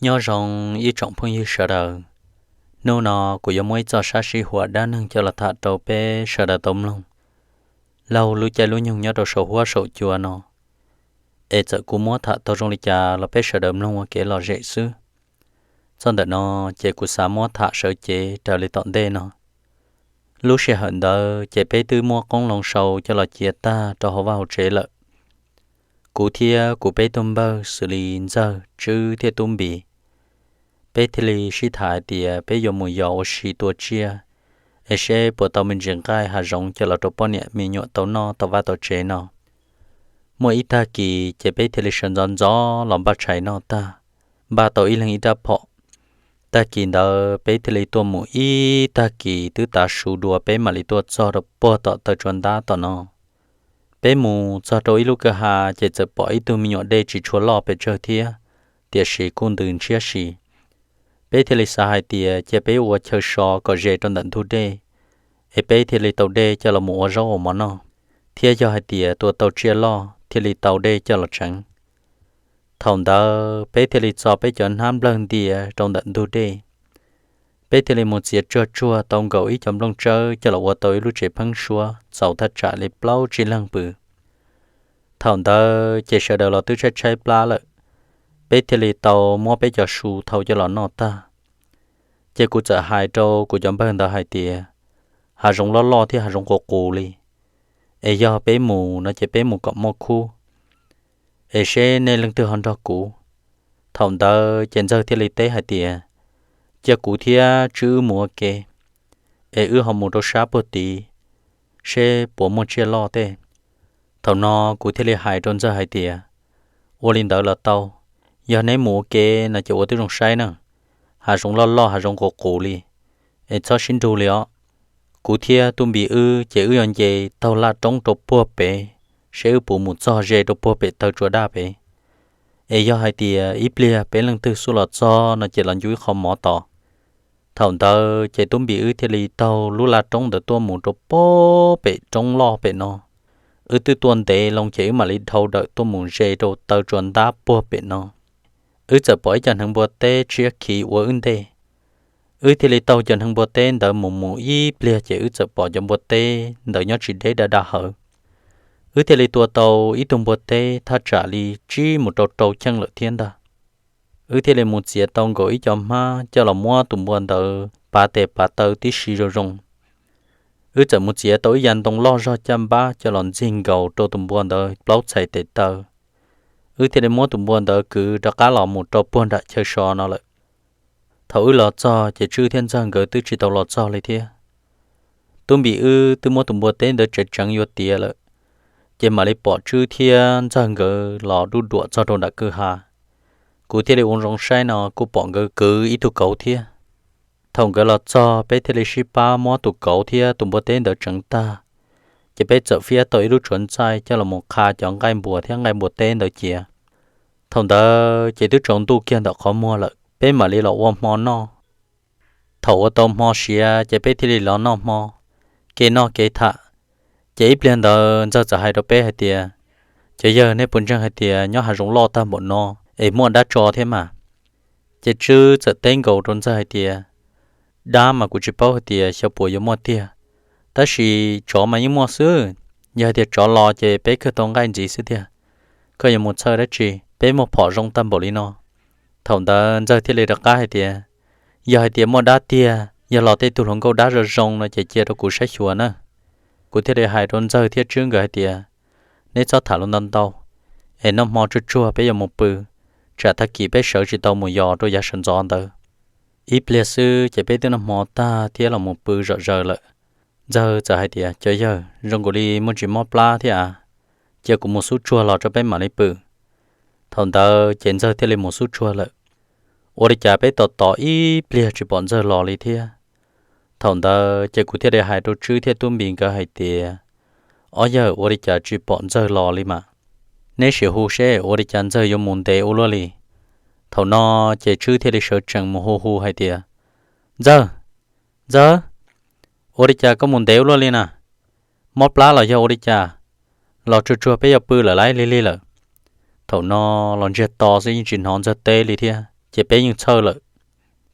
Nyob zoo ib tsoom phooj ywg sawv daws. Hnub no kuv yuav muab ib txoj sab sib huam dab neeg coj los tham rau peb sawv daws tau mloog laug lub caij lub nyoog nyob rau saum huab saum cua no. Es txawm kuv muab tham tau zoo li cas los peb sawv daws mloog ua kev lom zem xwb. Txoj ntawm no ces kuv xav muab tham sawv cev raws li tom ntej no. Lub sij hawm ntawd ces peb twb muab qoob loo sau coj los cia tag rau hauv vaj hauv tsev lawm. Kuv thiab kuv peb tug npawg xws li Ntxawg, Tswb thiab Tub Npis, peb thiaj li sib tham hais tias peb yuav mus yos ua si tua tsiaj, es seb puas tau me ntsis nqaij hav zoov coj los rau poj niam me nyuam tau noj tau vaj tau tsev no. Muaj ib tag kis ces peb thiaj li sawv ntxov ntxov los npaj tshais noj tag, npaj tau ib leeg ib rab phom. Tag kis ntawd peb thiaj li tuaj mus ib tag kis twb tav su dua peb mam li tuaj txog rau puag tom taw tsua ntab tom no. Peb mus txog rau ib lub kwj ha ces txawm pom ib tug me nyuam dej tsis tshua loj pes tsawg thiab, tiam sis kuj ntws ntshiab si. Peb thiaj li xav hais tias cia peb ua chaw so kom ze rau ntawm ntug dej, es peb thiaj li tau dej coj los mus ua zaub ua mov noj, thiab yog hais tias tua tau tsiaj loj thiaj li tau dej coj los tseev. Thaum ntawd peb thiaj li txo peb cov hnab nplawg ntia rau ntawm ntug dej. Peb thiaj li mus txiav tsuag tsuag tau nkaus ib co nplooj tsawb coj los ua tau ib lub tsev pheeb suab txaus thaj tsam li plaub tsib leeg pw. Thaum ntawd ces sawv daws los twb tshaib tshaib plab lawm, peb thiaj li tau muab peb cov su thau coj los noj tag. Ces kuv txawm hais rau kuv cov npawg ntawd hais tias, hav zoov loj loj thiab hav zoov qus qus li, es yog peb mus no ces peb mus kom muaj khub, es seb nej leej twg ho nrog kuv. Thaum ntawd ces Ntxawg thiaj li teb hais tias, cia kuv thiab Tswb wb mus ua ke, es wb ho mus rau sab puag tid seb puas muaj tsiaj loj tej. Thaum no kuv thiaj li hais rau Ntxawg hais tias, ua li ntawd los tau, yog neb mus ua ke no ces ua twb zoo saib na, hav zoov loj loj hav zoov qus qus li, es txhob sib nrug li os. Kuv thiab Tub Npis wb ces wb yuav nce taug laj roob rau puag pem, seb wb puas mus txog ze rau puag pem taw tsua daj pem. Es yog hais tias ib pliag peb leej twg xub los txog no ces los ncu ib qho mov tos. Thaum ntawd ces Tub Npis wb thiaj li taug lub laj roob ntawd tuaj mus rau puag pem roob loj pem no. Wb twb tuaj ntev loo ces wb mam li dhau dawm tuaj mus ze rau taw tsua ntab puag pem no. Wb txawm pom ib co hneev npua teb tshiab khiv ua wb ntej. Wb thiaj li taug cov hneev npua teb ntawd mus mus ib pliag ces wb txawm pom cov npua teb ntawd nyob tsis deb da da hawv. Wb thiaj li tua tau ib tug npua teb thaj tsam li tsib mus rau rau cheej lawm thiab ntag. Wb thiaj li mus txiav tau nkaus ib co hmab coj los muab tus npua ntawd pav tes pav taw tib si zoo zoo. Wb txawm mus txiav tau ib yav ntoo loj zog caj npab coj los ntxig nkaus rau tus npua ntawd plaub txhais tes taw. Wb thiaj li muab tus npua ntawd kwv rov qab los mus rau puag nram chaw so no lawm. Thaum wb los txog ces Tswb thiab Ntxawg nkawd twb tsis tau los txog li thiab. Tub Npis wb twb muab tus npua teb ntawd tsev tseev yuav tiav lawm, ces mam li pom Tswb thiab Ntxawg nkawd los duj duam txog rau nram kwj ha. Kuv thiaj li ua zoo saib no kuj pom nkawd kwv ib tug kauv thiab. Thaum nkawd los txog peb thiaj li sib pab muab tus kauv thiab tus npua teb ntawd tseev tag, ces peb txawm fiab tau ib lub tsuav ntxaij coj los mus qha cov nqaij npua thiab nqaij npua teb ntawd cia. Thaum ntawd ces twb tsaus ntuj kiag ntawm qhov muag lawm, peb mam li los ua hmo noj. Thaum ua tau hmo siav ces peb thiaj li los noj hmo, kev noj kev tham. Ces ib pliag ntawd Ntxawg txawm hais rau peb hais tias, cov yawg, nej puas ntseeg hais tias nyob hav zoov loj tag npaum no es muaj dab tso thiab mas? Ces Tswb txawm teb nkaus rau Ntxawg hais tias, dab mas kuv tsis paub hais tias xyov puas yuav muaj tiag, tab sis tsov mas yeej muaj xwb. Yog hais tias tsov los ces peb kawg tau nqaij ntxiv xwb tiag. Koj yuav mus txhawj dab tsi, peb muaj phom zoo tag npaum li no. Thaum ntawd Ntxawg thiaj li rov qab hais tias, yog hais tias muaj dab tiag, yog los tej tug hluas nkauj dab zoo zoo no ces cia rau kuv saib xyuas na. Kuv thiaj li hais rau Ntxawg thiab Tswb nkawd hais tias, neb txhob tham lus ntau ntau, es noj hmo tsuag tsuag peb yuav mus pw, tsam tag kis peb sawv tsis tau mus yos rau yav sawv ntxov ntawd. Ib pliag xwb ces peb twb noj hmo tag thiab los mus pw zom zaws lawm. Ntxawg txawm hais tias, cov yawg, zoo nkaus li muaj ntsis mob plab thiab a, cia kuv mus xub tsuag los rau peb mam li pw. Thaum ntawd ces Ntxawg thiaj li mus xub tsuag lawm. Ua li cas peb tos tos ib pliag tsis pom Ntxawg los li thiab. Thaum ntawd ces kuv thiaj li hais rau Tswb thiab Tub Npis nkawd hais tias, ob yawg, ua li cas tsis pom Ntxawg los li mas? Neb sim hu seb ua li cas Ntxawg yuav mus ntev ua luaj li. Thaum no ces Tswb thiaj li sawv tsees mus hu hu hais tias, Ntxawg, Ntxawg, ua li cas koj mus ntev ua luaj li na? Mob plab los yog ua li cas? Los tsuag tsuag peb yuav pw lawm lauj, lig lig lawm. Thaum no los ntsiag to xwb yeej tsis hnov Ntxawg teb li thiab. Ces peb yeej txhawj lawm,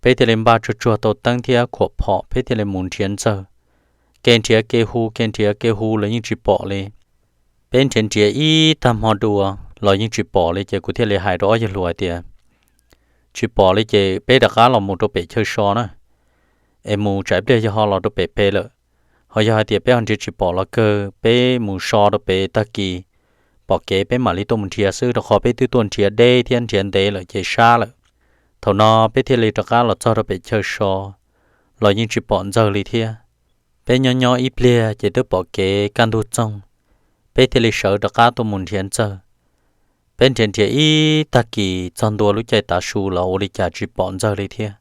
peb thiaj li npaj tsuag tsuag tau teeb thiab khuam phom, peb thiaj li mus nrhiav Ntxawg. Kev nrhiav kev hu, kev nrhiav kev hu los yeej tsis pom li. Peb nrhiav nrhiav ib tag hmo dua los yeej tsis pom li, ces kuv thiaj li hais rau ob yawg hluas hais tias, tsis pom li ces peb rov qab los mus rau pem chaw so na, es mus tsam ib pliag yog ho los rau pem pem lawm. Ho yog hais tias peb ho nrhiav tsis pom los kawg, peb mus so rau pem, tag kis pom kev peb mam li tuaj mus nrhiav xwb, rau qhov peb twb tuaj nrhiav deb thiab nrhiav ntev lawm ces sab lawm. Thaum no peb thiaj li rov qab los txog rau pem chaw so los yeej tsis pom Ntxawg li thiab. Peb nyob nyob ib pliag ces twb pom kev kaj ntug txoog, peb thiaj li sawv rov qab tuaj mus nrhiav Ntxawg. Peb nrhiav nrhiav ib tag kis txog ntua lub caij tav su los ua li cas tsis pom Ntxawg li thiab.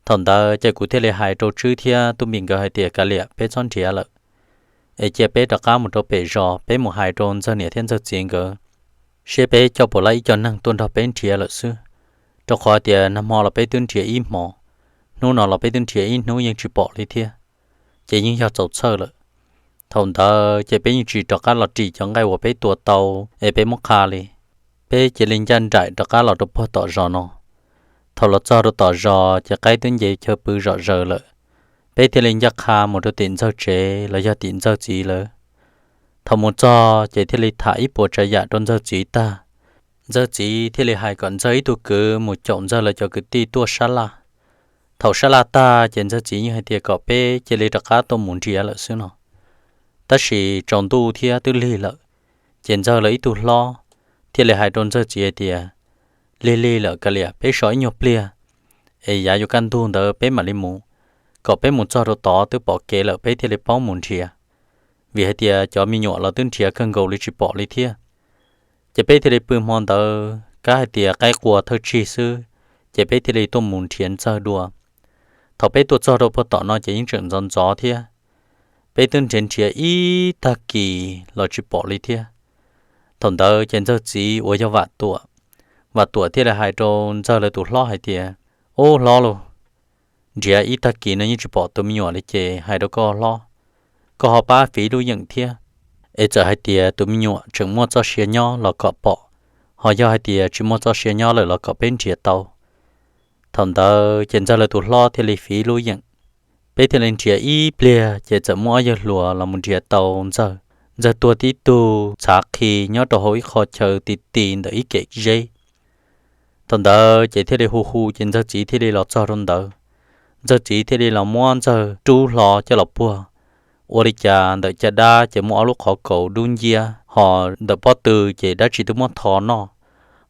Thaum ntawd ces kuv thiaj li hais rau Tswb thiab Tub Npis nkawd hais tias, kav liam, peb txhob nrhiav lawm, es cia peb rov qab mus rau pem zos, peb mus hais rau Ntxawg niam thiab Ntxawg txiv nkawd, seb peb coj puas laib ib co neeg tuaj nrog peb nrhiav lawm xwb, rau qhov tias nag hmo los peb twb nrhiav ib hmos, hnub no los peb twb nrhiav ib hnub yeej tsis pom li thiab, ces yeej yog txaus txhawj lawm. Thaum ntawd ces peb yeej tsis rov qab los ris cov nqaij uas peb tua tau es peb muab qha li. Peb cia li ncaj nraim rov qab los rau puag tom zos no. Thaum los txog rau tom zos ces qaib twb nce chaw pw zom zaws lawm. Peb thiaj li ncaj qha mus rau tim Ntxawg tsev los yog tim Ntxawg txiv lawv. Thaum mus txog ces thiaj li tham ib puas tsav yam rau Ntxawg txiv tag. Ntxawg txiv thiaj li hais kom Ntxawg ib tug kwv mus caum Ntxawg lawv cov kwv tij tuaj sab laj. Thaum sab laj tag ces Ntxawg txiv yeej hais tias kom peb cia li rov qab tuaj mus nrhiav lawm xwb no. Tab sis tsaus ntuj thiab twb lig lawm, ces Ntxawg lawv ib tug hlob thiaj li hais rau Ntxawg txiv hais tias, lig lig lawm, kav liam, peb so ib nyuag pliag, es yav yuav kaj ntug ntawd peb mam li mus, kom peb mus txog rau tod twb pom kev lawm peb thiaj li paub mus nrhiav, vim hais tias cov me nyuam los twb nrhiav kawg nkaus li tsis pom li thiab. Ces peb thiaj li pw hmo ntawd, kab hais tias qaib qua thawj tsig xwb, ces peb thiaj li tuaj mus nrhiav Ntxawg dua. Thaum peb tuaj txog rau puag tom no ces yeej tseem ntxov ntxov thiab. Peb twb nrhiav nrhiav ib tag kis los tsis pom li thiab. Thaum ntawd ces Ntxawg txiv uas yog Vam Tuam, Vam Tuam thiaj li hais rau Ntxawg lawv tus hlob hais tias, ub hlob lauj, nrhiav ib tag kis no yeej tsis pom tus me nyuam li ces hais rau koj hlob, koj ho pab fiv lub yeem thiab, es txawm hais tias tus me nyuam tseem muaj txoj sia nyob los kom pom, ho yog hais tias tsis muaj txoj sia nyob lawm los kom peb nrhiav tau. Thaum ntawd ces Ntxawg lawv tus hlob thiaj li fiv lub yeem. Peb thiaj li nrhiav ib pliag ces txawm muaj ob yawg hluas los mus nrhiav tau Ntxawg. Ntxawg tuag tib tug txhav qhi nyob rau hauv ib qho chaw ti ti ntawm ib kem zeb. Thaum ntawd ces thiaj li hu hu ces Ntxawg txiv thiaj li los txog rau ntawd. Ntxawg txiv thiaj li los muab Ntxawg rub hlo coj los puag. Ua li cas ntawm caj dab ces muaj ob lub qhov kaus dub nciab, ho ntawm pob tw ces dab tsi twb muab tho noj.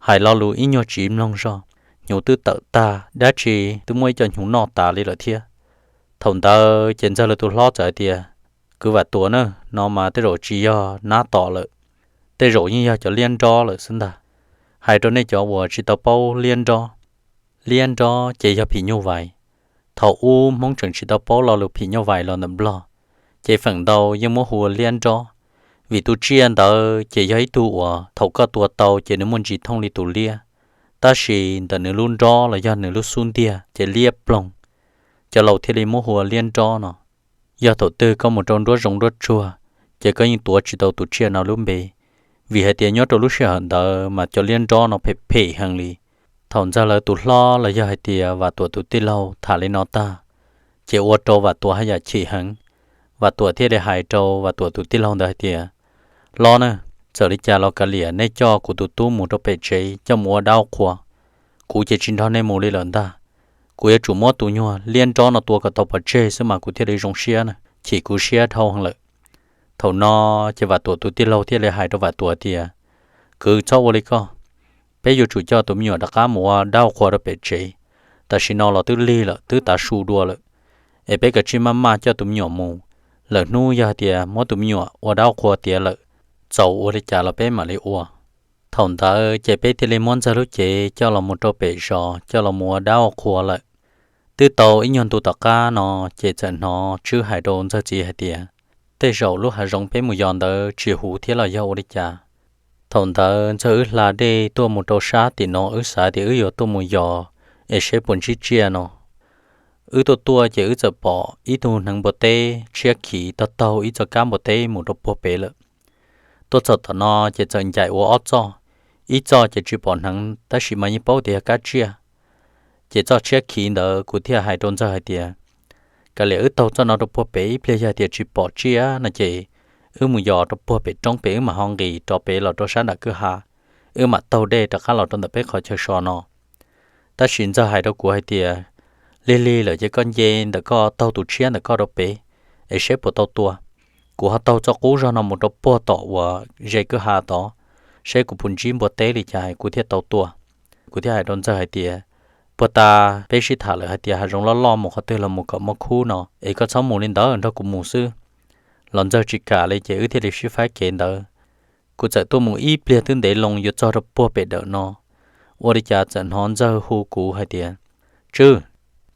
Hais lo lus ib nyuag tsiv mloog zog, hnyuv twb tawm tag, dab tsi twb muaj ib co hnyuv noj tas li lawm thiab. Thaum ntawd ces Ntxawg lawv tus hlob txawm hais tias, kwv Vam Tuam na, no mas tej zaum tsis yog nab tom lawm, tej zaum yeej yog cov liab nrob lawm xwb ntag. Hais rau nej cov uas tsis tau paub liab nrob, liab nrob ces yog phim nyuj vais. Thaum ub Hmoob tseem tsis tau paub lo lus phim nyuj vais los ntawm Nplog, ces feem ntau yeej muab hu ua liab nrob, vim tus tsiaj ntawd ces yog ib tug uas thaum koj tua tau ces nws muaj ntsis thooj li tus liab, tab sis ntawm nws lub nrob los yog nws lub xub ntiag ces liab ploog. Cov laus thiaj li muab hu ua liab nrob no. Yog thaum twg koj mus rau nruab zoov nruab tsuag, ces koj yeej tuav tsis tau tus tsiaj no lub npe, vim hais tias nyob rau lub sij hawm ntawd mas cov liab nrob no phem phem heev li. Thaum Ntxawg lawv tus hlob los yog hais tias Vam Tuam tus tij laug tham li no tag, ces ua rau Vam Tuam haj yam chim heev. Vam Tuam thiaj li hais rau Vam Tuam tus tij laug ntawd hais tias, hlob na, txawm li cas los kav liam, nej coj kuv tus tub mus rau pem tsev coj mus ua dab ua qhua. Kuv ces tsis nrog nej mus li lawm ntag. Kuv yuav tsum muab tus nyuag liab nrob no tua kom tau pov tseg xwb mas kuv thiaj li zoo siab na, chim kuv siab dhau heev lawm. Thaum no ces Vam Tuam tus tij laug thiaj li hais rau Vam Tuam tias, kwv, txhob ua li koj, peb yuav tsum coj tus me nyuam rov qab mus ua dab ua qhua rau pem tsev. Tam sim no los twb lig lawm, twb tav su dua lawm, es peb kav tsij maj maj coj tus me nyuam mus. Lwm hnub yog hais tias muab tus me nyuam ua dab ua qhua tiav lawm, txaus ua li cas los peb mam li ua. Thaum ntawd ces peb thiaj li muab Ntxawg lub cev coj los mus rau pem zos coj los mus ua dab ua qhua lawm. Twb tau ib nyuag ntu tom qab no, ces txawm hnov Tswb hais rau Ntxawg txiv hais tias, tej zaum lub hav zoov peb mus yos ntawd tsis huv thiab los yog ua li cas. Thaum ntawd Ntxawg wb hla dej tuaj mus rau sab tim no, wb xav tias wb yuav tuaj mus yos es seb puas ntsib tsiaj no. Wb tuaj tuaj ces wb txawm pom ib tug hneev npua teb tshiab khiv taug taug ib txoj kab npua teb mus rau puag pem lawm. Tuaj txog tom no ces txawm ncaim ua ob txoj, ib txoj ces tsis pom hneev tab sis mas yeej paub tias yog kab tsiaj. Ces txoj tshiab khiv ntawd kuv thiaj hais rau Ntxawg hais tias, kav liam wb taug txoj no rau puag pem ib pliag, yog tias tsis pom tsiaj no ces wb mus yos rau puag pem roob pem wb mam ho nqis rov pem los rau sab nram kwj ha, wb mam taug dej rov qab los rau ntawm peb qhov chaw so no. Tab sis Ntxawg hais rau kuv hais tias, lig lig lawm ces koj nce ntawm koj taug tus tshiab ntawm koj rau pem, es seb puas tau tua. Kuv ho taug txoj qub zog no mus rau puag tom uas ze kwj ha tod, seb kuv puas ntsib npua teb li cas kuv thiaj tau tua. Kuv thiaj hais rau Ntxawg hais tias, puag ta peb sib tham lawm hais tias hav zoov loj loj mus qhov twg los mus kom muaj khub no, es koj txhob mus li ntawd, nrog kuv mus xwb. Los Ntxawg tsis kam li ces wb thiaj li sib faib kev ntawd. Kuv txawm tuaj mus ib pliag twb ntev loo yuav txog rau puag pem dawm no, ua li cas txawm hnov Ntxawg hu kuv hais tias, Tswb,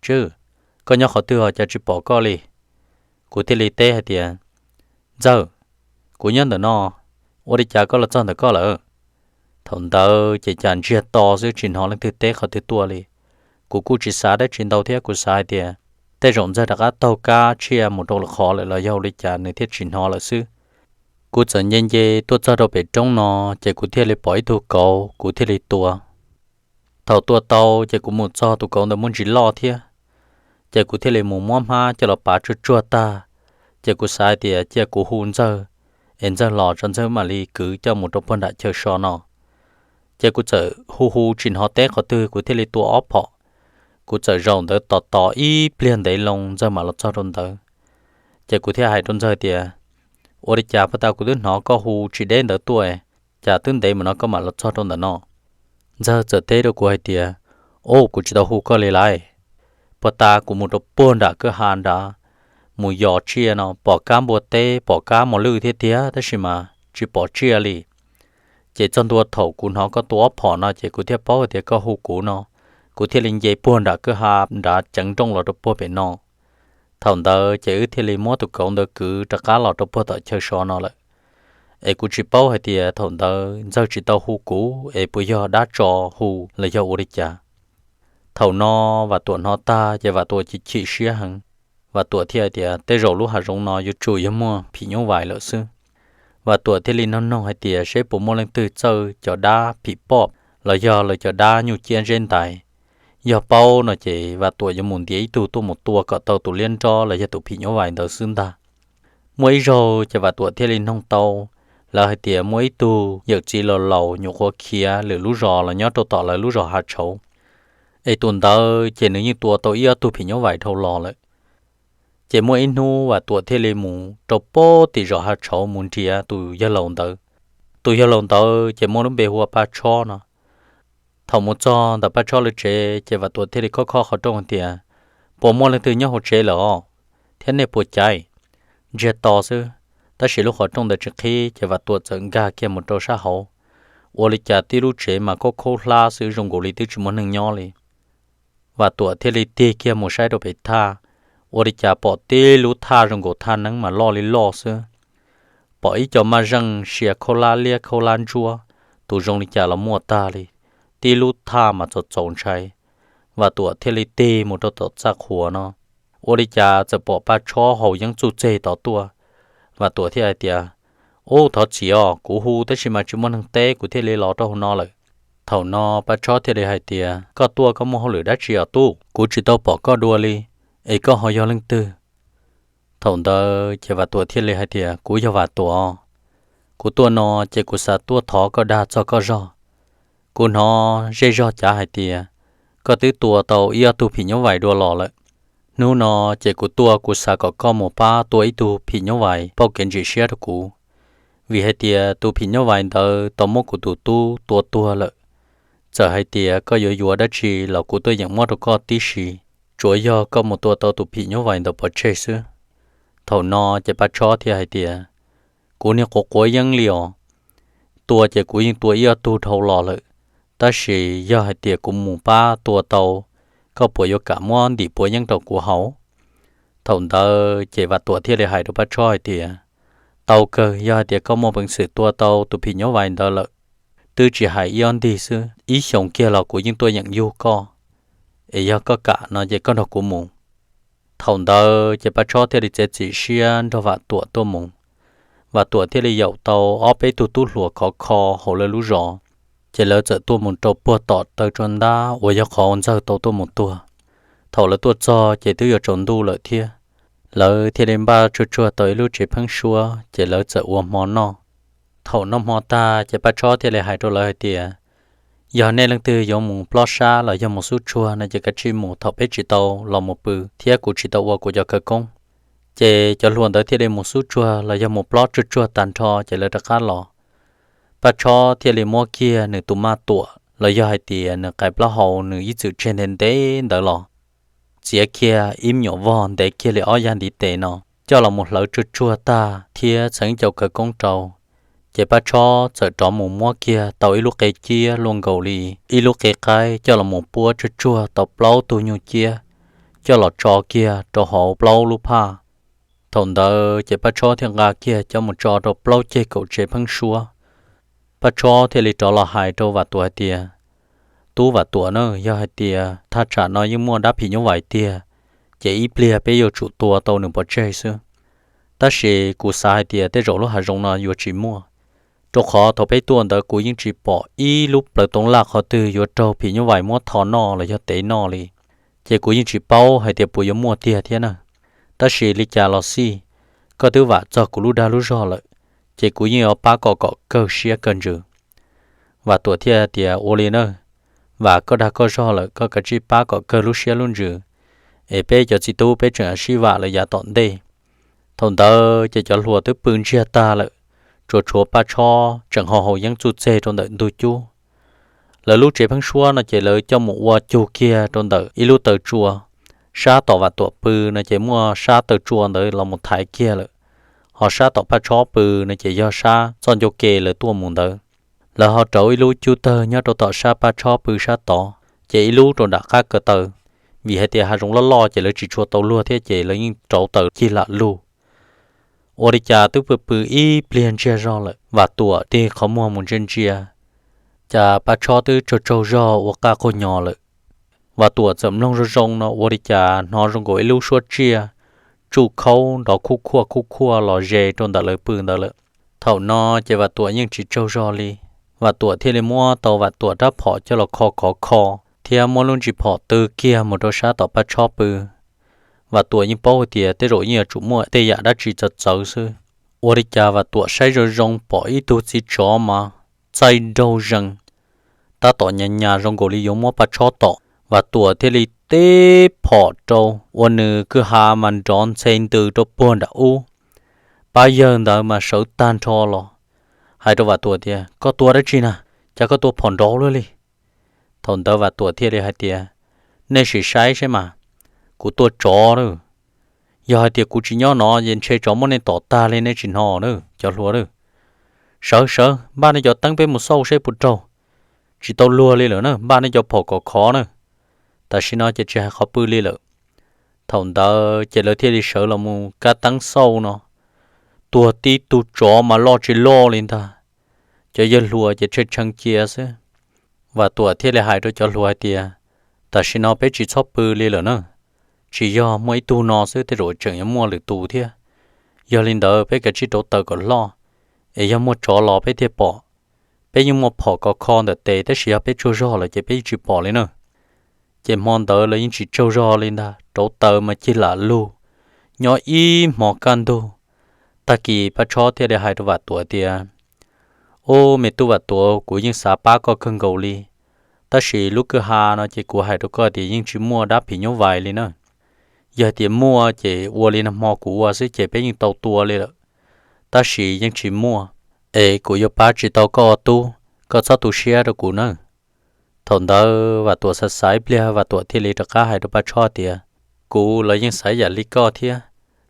Tswb, koj nyob qhov twg os, cas tsis pom koj li? Kuv thiaj li teb hais tias, Ntxawg, kuv nyob ntawm no, ua li cas koj los txog ntawm koj lawm? Thaum ntawd ces cas ntsiag to xwb, tsis hnov leej twg teb qhov twg tuaj li. Kuv kuj tsis xav dab tsi ntau thiab, kuv xav hais tias tej zaum Ntxawg rov qab taug kab tshiab mus rau lawm qhov lawm los yog ua li cas nws thiaj tsis hnov lawm xwb. Kuv txawm nce nce tuaj txog rau pem roob no, ces kuv thiaj li pom ib tug kauv, kuv thiaj li tua. Thaum tua tau ces kuv mus txog tus kauv ntawd muaj ntsis loj thiab, ces kuv thiaj li mus muab hmab coj los pav tsuag tsuag tag, ces kuv xav hais tias cia kuv hu Ntxawg, es Ntxawg los tso Ntxawg mam li kwv coj mus rau puag nram chaw so no. Ces kuv txawm hu hu tsis hnov teb qhov twg, kuv thiaj li tua ob phom. Kuv txawm zaum ntawd tos tos ib pliag ntev loo Ntxawg mam los txog rau ntawd. Ces kuv thiaj hais rau Ntxawg tias, ua li cas puag ta kuv twb hnov koj hu tsis deb ntawd tuaj, cas twb ntev mus no koj mam los txog rau ntawm no? Ntxawg txawm teb rau kuv hais tias, ub, kuv tsis tau hu koj li lais. Puag ta kuv mus rau puag nram kwj ha nrad, mus yos tsiaj no, pom kab npua teb, pom kab mos lwj thiab tiag, tab sis mas tsis pom tsiaj li. Ces txog ntua thaum kuv hnov koj tua ob phom no ces kuv thiaj paub hais tias koj hu kuv no, kuv thiaj li nce puag nram kwj ha nrad ceev nrooj los rau puag pem no. Thaum ntawd ces wb thiaj li muab tus kauv ntawd kwv rov qab los rau puag tom chaw so no lawm. Es kuv tsis paub hais tias thaum ntawd Ntxawg tsis tau hu kuv es puas yog dab tso hu los yog ua li cas. Thaum no Vam Tuam hnov tag ces Vam Tuam chim chim siab heev. Vam Tuam thiaj hais tias, tej zaum lub hav zoov no yuav tsum yog muaj phim nyuj vais lawm xwb. Vam Tuam thiaj li noog noog hais tias seb puas muaj leej twg txawj cov dab phim poj los yog lawv cov dab nyuj ciab zeb ntais. Yog paub no ces Vam Tuam yuav mus ntiav ib tug tuaj mus tua kom tau tus liab nrob los yog tus phim nyuj vais ntawd xwb ntag. Muaj ib zaug ces Vam Tuam thiaj li noog tau, lawv hais tias muaj ib tug yawm txiv laus laus nyuam qhuav khiav lwm lub zos los nyob rau tom lawv lub zos Hav Tshauv, es tus ntawd ces nws yeej tua tau ib ob tug phim nyuj vais dhau los lawm. Ces muaj ib hnub Vam Tuam thiaj li mus rau puag tim zos Hav Tshauv mus nrhiav tus yawg laus ntawd. Tus yawg laus ntawd ces muaj lub npe hu ua Paj Tshob no. Thaum mus txog ntawm Paj Tshob lawv tsev ces Vam Tuam thiaj li khob khob qhov rooj hais tias, puas muaj leej twg nyob hauv tsev lawm os, thiab nej puas caiv? Ntsiag to xwb, tab sis lub qhov rooj ntawd tsis qhib ces Vam Tuam txawm nkag kiag mus rau sab hauv. Ua li cas tib lub tsev mas khaub khaub hlab xwb, zoo nkaus li twb tsis muaj neeg nyob li. Vam Tuam thiaj li tig kiag mus saib rau pem thaj, ua li cas pom tib lub thaj zoo nkaus thaj neeb mas loj li loj xwb. Pom ib co maj zeej sia khaub hlab liab khaub hlab ntsuab, tus zoo li cas los muaj tag li. Tib lub thaj mas txaus txaus ntshai. Vam Tuam thiaj li tig mus rau tom txaj qhua no, ua li cas txawm pom Paj Tshob haus yeeb txuj txeg tod tuaj. Vam Tuam thiaj hais tias, ub, thov txim os, kuv hu tab sis mas tsis muaj neeg teb kuv thiaj li los rau hauv no lawm. Thaum no Paj Tshob thiaj li hais tias, koj tuaj koj muaj hauj lwm dab tsi os tub? Kuv tsis tau pom koj dua li, es koj ho yog leej twg? Thaum ntawd ces Vam Tuam thiaj li hais tias, kuv yog Vam Tuam. Kuv tuaj no ces kuv xav tuaj thov koj dag txog koj zog. Kuv hnov zej zog cav hais tias koj twb tua tau ib ob tug phim nyuj vais dua los lawm. Hnub no ces kuv tuaj kuv xav kom koj mus pab tua ib tug phim nyuj vais pauj kev ntsim siab rau kuv, vim hais tias tus phim nyuj vais ntawd tau muab kuv tus tub tua tuag lawm. Txawm hais tias koj yuav yuav dab tsi los kuv tuaj yeem muab rau koj tib si, tsuav yog koj mus tua tau tus phim nyuj vais ntawd pov tseg xwb. Thaum no ces Paj Tshob thiaj hais tias, kuv niag quav quav yeeb li os, tua ces kuv yeej tua ib ob tug dhau los lawm, tab sis yog hais tias kuv mus pab tua tau, koj puas yuav kam muab ntim puav yeeb rau kuv haus? Thaum ntawd ces Vam Tuam thiaj li hais rau Paj Tshob hais tias, tau kawg, yog hais tias koj muaj peev xwm tua tau tus phim nyuj vais ntawd lawm, twb tsis hais ib ob ntig xwb, ib xyoos kiag los kuv yeej tuaj yeem yug koj. Es yog koj kam no ces koj nrog kuv mus. Thaum ntawd ces Paj Tshob thiaj li txiav txim siab nrog Vam Tuam tuaj mus. Vam Tuam thiaj li yaum tau ob peb tug tub hluas khov kho hauv lawv lub zos, Ces lawv txawm tuaj mus rau puag tom taw tsua ntab uas yog qhov ntxawg tau tuaj mus tuag. Thaum lawv tuaj txog ces twb yuav tsaus ntuj lawm thiab. Lawv thiaj li npaj tsuag tsuag tau ib lub tsev pheeb suab ces lawv txawm ua hmo noj. Thaum noj hmo tag ces Paj Tshob thiaj li hais rau lawv hais tias, yog nej leej twg yuav mus plob sab los yog mus xub tsuag no ces kav tsij mus, thaum peb tsis tau los mus pw thiab kuv tsis tau ua kuv cov khawv koob. Ces cov hluas ntawd thiaj li mus xub tsuag los yog mus plob tsuag tsuag tag nrho ces lawv rov qab los. Paj Tshob thiaj li muab kiag nws tus maj tuam los yog hais tias nws qais plaub hau nws ib txwm tseg ntev ntev ntawd los, txiav kiag ib me nyuam vog ntev kiag li ob yag ntiv tes no coj los mus hlawv tsuag tsuag tag thiab txheev cov khawv koob rau. Ces Paj Tshob txawm rov mus muab kiag tau ib lub qe ciab luaj nkaus li ib lub qe qaib coj los mus puab tsuag tsuag tau plaub tug nyuj ciab coj los tso kiag rau hauv plaub lub phaj. Thaum ntawd ces Paj Tshob thiaj nqa kiag coj mus tso rau plaub ceg kaum tsev pheeb suab. Paj Tshob thiaj li rov los hais rau Vam Tuam hais tias, tub Vam Tuam na, yog hais tias thaj tsam no yeej muaj dab phim nyuj vais tiag, ces ib pliag peb yuav tsum tua tau nws pov tseg xwb. Tab sis kuv xav hais tias tej zaum lub hav zoov no yuav tsis muaj, rau qhov thaum peb tuaj ntawd kuv yeej tsis pom ib lub plawv toov laj qhov twg yuav raug phim nyuj vais muab tho noj los yog tev noj li. Ces kuv yeej tsis paub hais tias puas yuav muaj tiag thiab na. Tab sis li cas los xij, koj twb vam txog kuv lub dag lub zog lawm, ces kuv yeej yuav pab koj kom kawg siab kawg ntsws. Vam Tuam thiaj tias, ua li na, vam koj dag koj zog lawm, koj kav tsij pab kom kawg lub siab lub ntsws, es peb cov txiv tub peb tseem sib vam lawm yav tom ntej. Thaum ntawd ces cov hluas twb pw ntsiag tag lawm, tsuas tshuav Paj Tshob tseem haus haus yeeb txuj txeg rau ntawm ntug cub. Lawv lub tsev pheeb suab no ces lawv coj mus ua cug kiag rau ntawm ib lub taw tsua. Sab tom Vam Tuam pw no ces muaj sab taw tsua ntawd los mus thaiv kiag lawm, ho sab tom Paj Tshob pw no ces yog sab txoj ncauj ke lawv tuaj mus ntawd. Lawv ho rauv ib lub cub tawg nyob rau tom sab Paj Tshob pw sab tod, ces ib lub rau nram qab ko taw, vim hais tias hav zoov loj loj ces lawv tsis tshua tau luag thiab ces lawv yeej rauv taws cig lam lug. Ua li cas twb pw pw ib pliag ntsiag zog lawm, Vam Tuam tig qhov muag mus ntsia ntsia, cas Paj Tshob twb tsaug tsaug zog ua qaj qaug nyo lawm. Vam Tuam txawm mloog zoo zoo no ua li cas hnov zoo nkaus ib lub suab tsiaj tsuj khaub nrov khuj khuaj khuj khuaj los ze rau ntawm lawv pw ntawd lawm. Thaum no ces Vam Tuam yeej tsis tsaug zog li. Vam Tuam thiaj li muab tau Vam Tuam rab phom coj los kho khov kho, thiab muab lub ntsis phom tw kiag mus rau sab tom Paj Tshob pw. Vam Tuam yeej paub hais tias tej zaum yeej yuav tsum muaj tej yam dab tsi txawv txawv xwb. Ua li cas Vam Tuam saib zoo zoo pom ib tug txiv tsov mas txaij nraug zees, tab tom nyas nyas zoo nkaus li yuav muab Paj Tshob tom. Vam Tuam thiaj li teb phom rau, ua nws kwj ha mas nrov ntxhe ntws rau puag nram ub. Pab yawg ntawd mas sawv tag nrho los hais rau Vam Tuam tias, koj tua dab tsi na? Cas koj tua phom nrov luaj li? Thaum ntawd Vam Tuam thiaj li hais tias, nej sim saib saib mas, kuv tua tsov na. Yog hais tias kuv tsis nyob no es ntshe tsov muab nej tom tag li nej tsis hnov na cov hluas. Sawv sawv, npaj nej cov teeb peb mus xauj seb puas raug. Tsis tau luag li lawm na, npaj nej cov phom kom khov na. Tam sim no ces tsis hais qhov pw li lawm. Thaum ntawd ces lawv thiaj li sawv los mus kab teeb xauj no, tuag tib tug tsov mas loj tsis loj li ntag. Cov yawg hluas ces tshee tshee cia xwb. Vam Tuam thiaj li hais rau cov hluas hais tias, tam sim no peb tsis txhob pw li lawm na, tsis yog muaj ib tug no xwb, tej zaum tseem yuav muaj lwm tus thiab. Yog li ntawd peb kav tsij rauv taws kom loj, es yog muaj tsov los peb thiaj pom. Peb yeej muaj phom kov kho ntawm tes, tab sis yog peb tsaug zog lawm ces peb yeej tsis pom li na. Ces hmo ntawd lawv yeej tsis tsaug zog li ntag, rauv taws mas cig lam lug, nyob ib hmo kaj ntug. Tag kis Paj Tshob thiaj li hais rau Vam Tuam tias, ub, me tub Vam Tuam, kuv yeej xav pab koj kawg nkaus li, tab sis lub kwj ha no ces kuv hais rau koj tias yeej tsis muaj dab phim nyuj vais li na. Yog tias muaj ces ua li nag hmo kuv ua xwb ces peb yeej tau tua li lawm, tab sis yeej tsis muaj, es kuv yuav pab tsis tau koj ua tub, koj txhob tu siab rau kuv nawb. Thaum ntawd Vam Tuam xav xav ib pliag, Vam Tuam thiaj li rov qab hais rau Paj Tshob tias, kuv los yeej xav yam li koj thiab,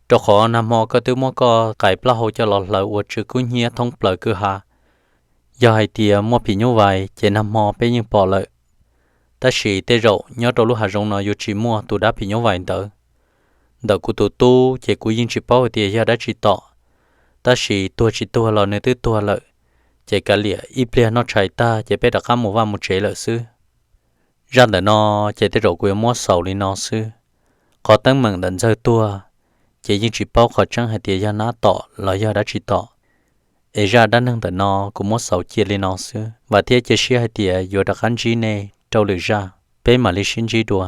rau qhov nag hmo koj twb muab koj qais plaub hau coj los hlawv ua tsw kub hnyiab thoob plaws kwj ha. Yog hais tias muaj phim nyuj vais ces nag hmo peb yeej pom lawm, tab sis tej zaum nyob rau lub hav zoov no yuav tsis muaj tus dab phim nyuj vais ntawd. Ntawm kuv tus tub ces kuv yeej tsis paub hais tias yog dab tsi tom, tab sis tuag tsis tuag los nws twb tuag lawm, ces kav liam ib pliag noj tshais tag ces peb rov qab mus vaj mus tsev lawm xwb. Zaj ntawm no ces tej zaum kuv yuav muab xaus li no xwb. Qhov teeb meem ntawm Ntxawg tuag ces yeej tsis paub qhov tseeb hais tias yog nab tom los yog dab tsi tom. Es zaj dab neeg ntawm no kuv muab xaus cia li no xwb, vam thiab cia siab hais tias yuav rov qab ntsib nej rau lwm zaj, peb mam li sib ntsib dua.